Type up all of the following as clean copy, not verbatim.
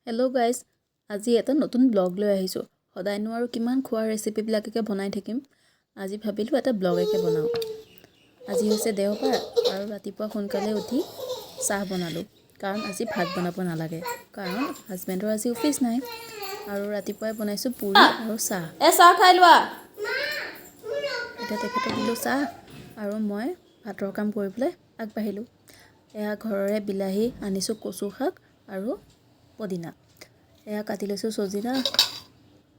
Hello' guys, আজি এটা নতুন ব্লগ লৈ আহিছোঁ। সদায়নো আৰু কিমান খোৱাৰ ৰেচিপিবিলাককে বনাই থাকিম, আজি ভাবিলোঁ এটা ব্লগকে বনাওঁ। আজি হৈছে দেওবাৰ আৰু ৰাতিপুৱা সোনকালে উঠি চাহ বনালোঁ, কাৰণ আজি ভাত বনাব নালাগে, কাৰণ হাজবেণ্ডৰ আজি অফিচ নাই। আৰু ৰাতিপুৱাই বনাইছোঁ পুৰি আৰু চাহ। এ চাহ খাই লোৱা। এতিয়া তেখেতক দিলোঁ চাহ আৰু মই ভাতৰ কাম কৰিবলৈ আগবাঢ়িলোঁ। এয়া ঘৰৰে বিলাহী আনিছোঁ, কচু শাক আৰু পদিনা। এয়া কাটি লৈছোঁ চজিনা,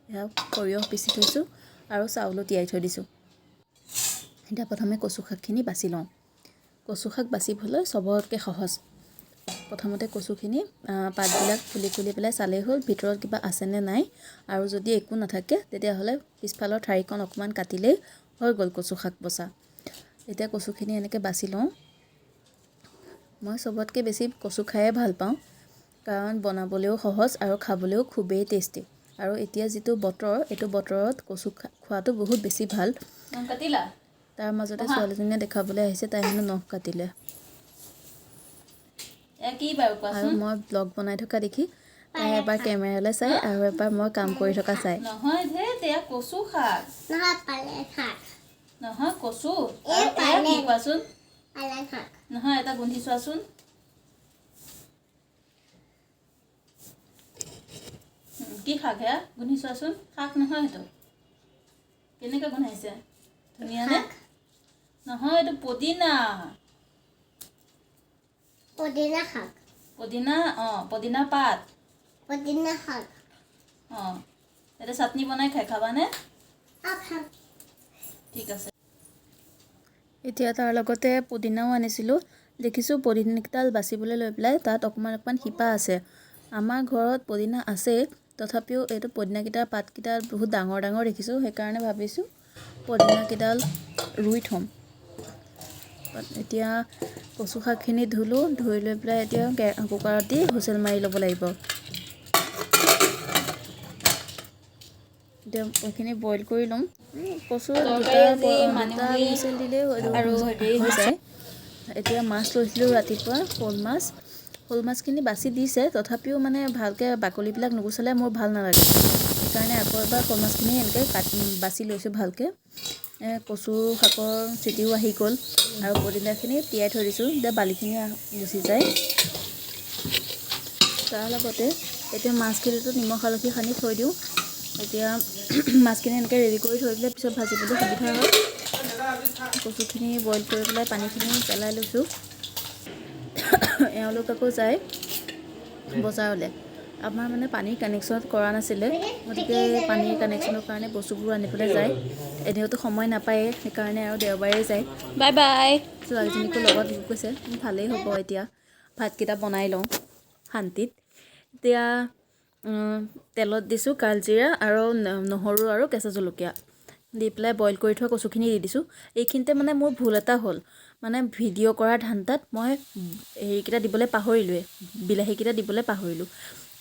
এয়া সৰিয়হ পিচি থৈছোঁ আৰু চাউলো তিয়াই থৈ দিছোঁ। এতিয়া প্ৰথমে কচু শাকখিনি বাছি লওঁ। কচু শাক বাচিবলৈ চবতকৈ সহজ। প্ৰথমতে কচুখিনি পাতবিলাক খুলি খুলি পেলাই চালেই হ'ল ভিতৰত কিবা আছেনে নাই, আৰু যদি একো নাথাকে তেতিয়াহ'লে পিছফালৰ ঠাৰিকণ অকণমান কাটিলেই হৈ গ'ল কচু শাক বচা। এতিয়া কচুখিনি এনেকৈ বাছি লওঁ। মই চবতকৈ বেছি কচু খায়ে ভাল পাওঁ, কাৰণ বনাবলৈও সহজ আৰু খাবলৈও খুবেই টেষ্টি। আৰু এতিয়া যিটো বতৰ, এইটো বতৰত কচু খোৱাটো বহুত বেছি ভাল। কাটিলা? তাৰ মাজতে ছোৱালীজনীয়ে দেখাবলৈ আহিছে, তাই হেনো নখ কাটিলে। এ কি বাৰু আৰু কোৱাচোন? মই ব্লগ বনাই থকা দেখি তাই এবাৰ কেমেৰালৈ চাই আৰু এবাৰ মই কাম কৰি থকা চাই। নহয় ধেত, এয়া কচু শাক। নহয়, পালেং শাক। নহয়, কচু। এই আৰু এয়া কি পালেং। কোৱাচোন? পালেং শাক। নহয়, এটা গোন্ধি চোৱাচোন। কি শাক সেয়া? গোন্ধি চোৱাচোন। শাক নহয় সেইটো। কেনেকৈ গোন্ধাইছে? ধুনীয়া নে? শাক। নহয়, এইটো পদিনা। পদিনা শাক। পদিনা, অঁ, পদিনা পাত। পদিনা শাক। অঁ, এতিয়া চাটনি বনাই খাই খাবানে? অঁ, খাম। ঠিক আছে। এতিয়া তাৰ লগতে পদিনাও আনিছিলোঁ। দেখিছোঁ পদিনাকেইডাল বাচিবলৈ লৈ পেলাই তাত অকণমান অকণমান শিপা আছে। আমাৰ ঘৰত পদিনা আছেই, তথাপিও এইটো পদিনাকেইটাৰ পাতকেইটা বহুত ডাঙৰ ডাঙৰ দেখিছোঁ, সেইকাৰণে ভাবিছোঁ পদিনাকেইডাল ৰুই থ'ম। এতিয়া কচু শাকখিনি ধুলোঁ, ধুই লৈ পেলাই এতিয়া কুকাৰত দি হুইচেল মাৰি ল'ব লাগিব। এতিয়া এইখিনি বইল কৰি ল'ম। কচু তৰকাৰী আজি দুটা মানিমুনি হুইচেল দিলেই আৰু হেৰি হৈ যায়। এতিয়া মাছ লৈছিলোঁ ৰাতিপুৱা, শ'ল মাছ। শ'ল মাছখিনি বাছি দিছে, তথাপিও মানে ভালকৈ বাকলিবিলাক নুগুচালে মোৰ ভাল নালাগে, সেইকাৰণে আকৌ এবাৰ শ'ল মাছখিনি এনেকৈ বাছি লৈছোঁ ভালকৈ। কচু শাকৰ চিটিও আহি গ'ল আৰু পদিনাখিনি তিয়াই থৈ দিছোঁ, এতিয়া বালিখিনি গুচি যায়। তাৰ লগতে এতিয়া মাছখিনিতো নিমখ হালধি সানি থৈ দিওঁ। এতিয়া মাছখিনি এনেকৈ ৰেডি কৰি থৈ দিলে পিছত ভাজিবলৈ সুবিধা হয়। কচুখিনি বইল কৰি পেলাই পানীখিনি পেলাই লৈছোঁ। এওঁলোক আকৌ যায় বজাৰলৈ। আমাৰ মানে পানীৰ কানেকশ্যন কৰা নাছিলে, গতিকে পানীৰ কানেকশ্যনৰ কাৰণে বস্তুবোৰ আনিবলৈ যায়। এনেওতো সময় নাপায়েই, সেইকাৰণে আৰু দেওবাৰেই যায়। Bye bye. ছোৱালীজনীকো লগত গৈছে, ভালেই হ'ব। এতিয়া ভাতকেইটা বনাই লওঁ শান্তিত। এতিয়া তেলত দিছোঁ কালজিৰা আৰু নহৰু আৰু কেঁচা জলকীয়া দি পেলাই বইল কৰি থোৱা কচুখিনি দি দিছোঁ। এইখিনিতে মানে মোৰ ভুল এটা হ'ল, মানে ভিডিঅ' কৰাৰ ধান্দাত মই হেৰিকেইটা দিবলৈ পাহৰিলোঁৱে, বিলাহীকেইটা দিবলৈ পাহৰিলোঁ।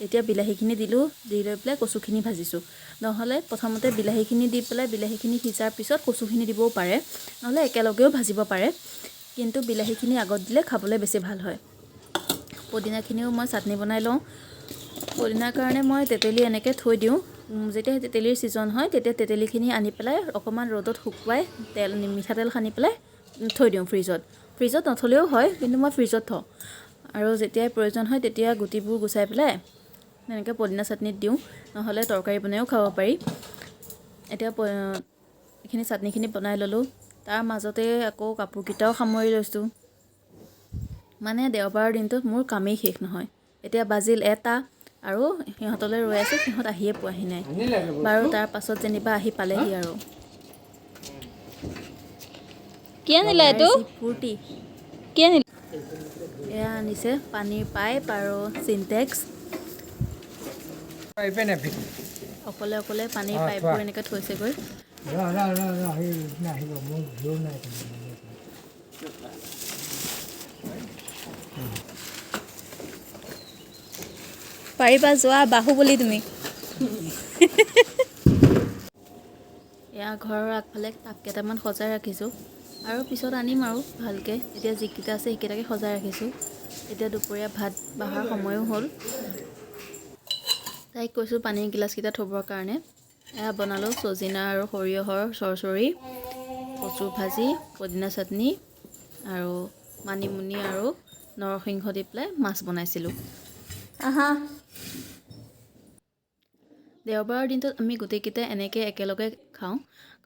এতিয়া বিলাহীখিনি দিলোঁ, দি লৈ পেলাই কচুখিনি ভাজিছোঁ। নহ'লে প্ৰথমতে বিলাহীখিনি দি পেলাই বিলাহীখিনি সিজাৰ পিছত কচুখিনি দিবও পাৰে, নহ'লে একেলগেও ভাজিব পাৰে, কিন্তু বিলাহীখিনি আগত দিলে খাবলৈ বেছি ভাল হয়। পদিনাখিনিও মই চাটনি বনাই লওঁ। পদিনাৰ কাৰণে মই তেতেলী এনেকৈ থৈ দিওঁ। যেতিয়া তেতেলীৰ ছিজন হয় তেতিয়া তেতেলীখিনি আনি পেলাই অকণমান ৰ'দত শুকুৱাই তেল মিঠাতেল সানি পেলাই থৈ দিওঁ ফ্ৰিজত। ফ্ৰিজত নথ'লেও হয়, কিন্তু মই ফ্ৰিজত থওঁ। আৰু যেতিয়াই প্ৰয়োজন হয় তেতিয়া গুটিবোৰ গুচাই পেলাই তেনেকৈ পদিনা চাটনিত দিওঁ, নহ'লে তৰকাৰী বনায়ো খাব পাৰি। এতিয়া এইখিনি চাটনিখিনি বনাই ল'লোঁ। তাৰ মাজতে আকৌ কাপোৰকেইটাও সামৰি লৈছোঁ। মানে দেওবাৰৰ দিনটোত মোৰ কামেই শেষ নহয়। এতিয়া বাজিল 1টা আৰু সিহঁতলৈ ৰৈ আছোঁ, সিহঁত আহিয়ে পোৱাহি নাই। বাৰু তাৰ পাছত যেনিবা আহি পালেহি আৰু। কি আনিলা এইটো? ফূৰ্তি। কি আনিলা? এয়া আনিছে পানীৰ পাইপ আৰু চিনটেক্স। অকলে অকলে পানীৰ পাইপবোৰ এনেকৈ থৈছেগৈ। পাৰিবা যোৱা বাহুবলী তুমি। এয়া ঘৰৰ আগফালে টাব কেইটামান সজাই ৰাখিছোঁ আৰু পিছত আনিম আৰু ভালকৈ। এতিয়া যিকেইটা আছে সেইকেইটাকে সজাই ৰাখিছোঁ। এতিয়া দুপৰীয়া ভাত বাঢ়াৰ সময়ো হ'ল। তাইক কৈছোঁ পানীৰ গিলাচকেইটা থ'বৰ কাৰণে। এয়া বনালোঁ চজিনা আৰু সৰিয়হৰ চৰচৰি, কচু ভাজি, পদিনা চাটনি আৰু মানিমুনি আৰু নৰসিংহ দি পেলাই মাছ বনাইছিলোঁ। আহা। দেওবাৰৰ দিনটোত আমি গোটেইকেইটাই এনেকৈ একেলগে খাওঁ,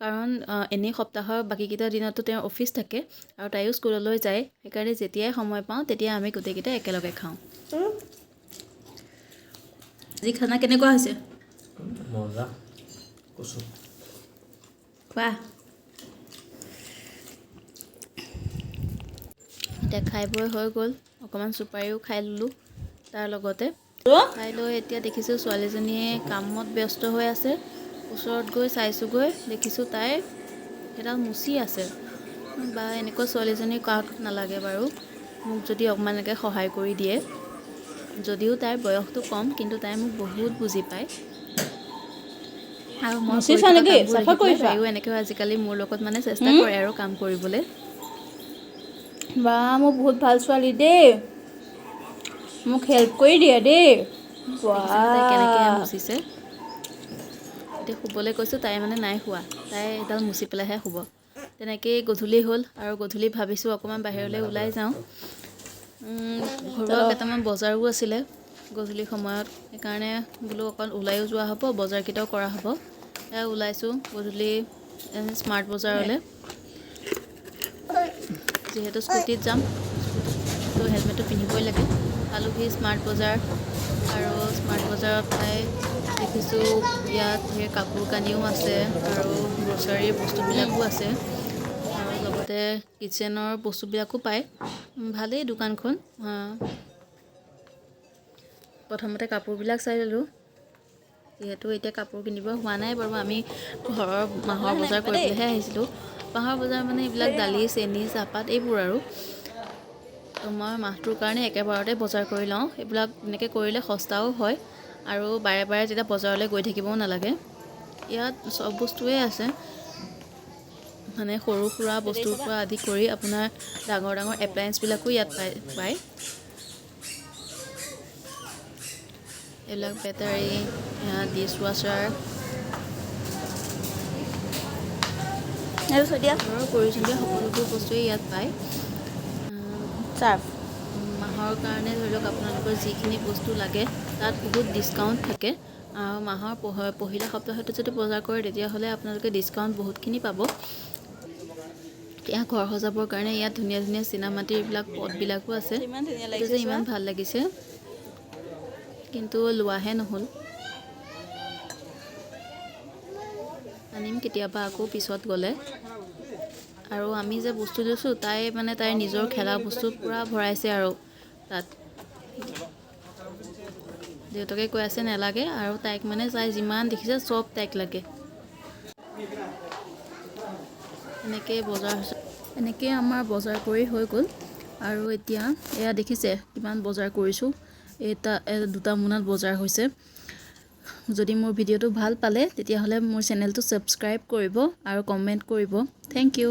কাৰণ এনেই সপ্তাহৰ বাকীকেইটা দিনতো তেওঁৰ অফিচ থাকে আৰু তাইও স্কুললৈ যায়। সেইকাৰণে যেতিয়াই সময় পাওঁ তেতিয়া আমি গোটেইকেইটাই একেলগে খাওঁ। আজি খানা কেনেকুৱা হৈছে? মজা কচু। খোৱা। এতিয়া খাই বৈ হৈ গ'ল, অকণমান চুপাৰিও খাই ল'লোঁ তাৰ লগতে। খাই লৈ এতিয়া দেখিছোঁ ছোৱালীজনীয়ে কামত ব্যস্ত হৈ আছে। ওচৰত গৈ চাইছোঁগৈ, দেখিছোঁ তাই সেইডাল মুচি আছে। বা এনেকুৱা ছোৱালীজনী কাক নালাগে বাৰু, মোক যদি অকণমান এনেকৈ সহায় কৰি দিয়ে। যদিও তাইৰ বয়সটো কম, কিন্তু তাই মোক বহুত বুজি পায়। আৰু মই কৰি মুচিছা থকা নেকি? কামবোৰ চাফা দেখি পেলাই কৰিছা? তাইও এনেকৈ আজিকালি মোৰ লগত মানে চেষ্টা কৰে আৰু কাম কৰিবলৈ। বা মোৰ বহুত ভাল ছোৱালী দেই, মোক হেল্প কৰি দিয়ে দেই। দেখিছেনে তাই কেনেকৈ বাহ। মুচিছে। এতিয়া শুবলৈ কৈছোঁ, তাই মানে নাই শোৱা, তাই এডাল মুচি পেলাইহে শুব। তেনেকেই গধূলি হ'ল আৰু গধূলি ভাবিছোঁ অকণমান বাহিৰলৈ ওলাই যাওঁ। ঘৰুৱা কেইটামান বজাৰো আছিলে গধূলি সময়ত, সেইকাৰণে বোলো অকণ ওলায়ো যোৱা হ'ব, বজাৰকেইটাও কৰা হ'ব। এয়া ওলাইছোঁ গধূলি স্মাৰ্ট বজাৰলৈ। যিহেতু স্কুটিত যাম, তো হেলমেটটো পিন্ধিবই লাগে। পালোহি স্মাৰ্ট বজাৰ আৰু স্মাৰ্ট বজাৰত পাই দেখিছোঁ ইয়াত ধেৰ কাপোৰ কানিও আছে আৰু গ্ৰ'চাৰীৰ বস্তুবিলাকো আছে আৰু লগতে কিটচেনৰ বস্তুবিলাকো পায়। ভালেই দোকানখন। প্ৰথমতে কাপোৰবিলাক চাই ল'লোঁ, যিহেতু এতিয়া কাপোৰ কিনিব হোৱা নাই বাৰু। আমি ঘৰৰ মাহৰ বজাৰ কৰিবলৈহে আহিছিলোঁ। মাহৰ বজাৰ মানে এইবিলাক দালি, চেনি, চাহপাত এইবোৰ আৰু। তো মই মাহটোৰ কাৰণে একেবাৰতে বজাৰ কৰি লওঁ। এইবিলাক এনেকৈ কৰিলে সস্তাও হয় আৰু বাৰে বাৰে তেতিয়া বজাৰলৈ গৈ থাকিবও নালাগে। ইয়াত চব বস্তুৱে আছে, মানে সৰু সুৰা বস্তুৰ পৰা আদি কৰি আপোনাৰ ডাঙৰ ডাঙৰ এপ্লায়েঞ্চবিলাকো ইয়াত পায়। এইবিলাক বেটাৰী, ডিছ ৱাছাৰ, এইটো থৈ দিয়া। ঘৰৰ প্ৰয়োজনীয় সকলোবোৰ বস্তুৱেই ইয়াত পায়। চাৰ্ফ। মাহৰ কাৰণে ধৰি লওক আপোনালোকৰ যিখিনি বস্তু লাগে তাত বহুত ডিছকাউণ্ট থাকে। আৰু মাহৰ পহিলা সপ্তাহতে যদি বজাৰ কৰে তেতিয়াহ'লে আপোনালোকে ডিছকাউণ্ট বহুতখিনি পাব। এতিয়া ঘৰ সজাবৰ কাৰণে ইয়াত ধুনীয়া ধুনীয়া চীনামাটিৰ এইবিলাক পটবিলাকো আছে। ইমান ধুনীয়া এইটো লাগিছে যে চোৱা। ইমান ভাল লাগিছে, কিন্তু লোৱাহে নহ'ল। আনিম কেতিয়াবা আকৌ পিছত গ'লে। আৰু আমি যে বস্তু লৈছোঁ, তাই মানে তাইৰ নিজৰ খেলা বস্তু পূৰা ভৰাইছে আৰু তাত। দেউতাকে কৈ আছে নেলাগে, আৰু তাইক মানে তাই যিমান দেখিছে চব তাইক লাগে। এনেকেই বজাৰ হৈছে, এনেকেই আমাৰ বজাৰ কৰি হৈ গ'ল। আৰু এতিয়া এয়া দেখিছে কিমান বজাৰ কৰিছোঁ। এটা দুটা মোনাত বজাৰ হৈছে। যদি মোৰ ভিডিঅ'টো ভাল পালে তেতিয়াহ'লে মোৰ চেনেলটো ছাবস্ক্ৰাইব কৰিব আৰু কমেণ্ট কৰিব। Thank you.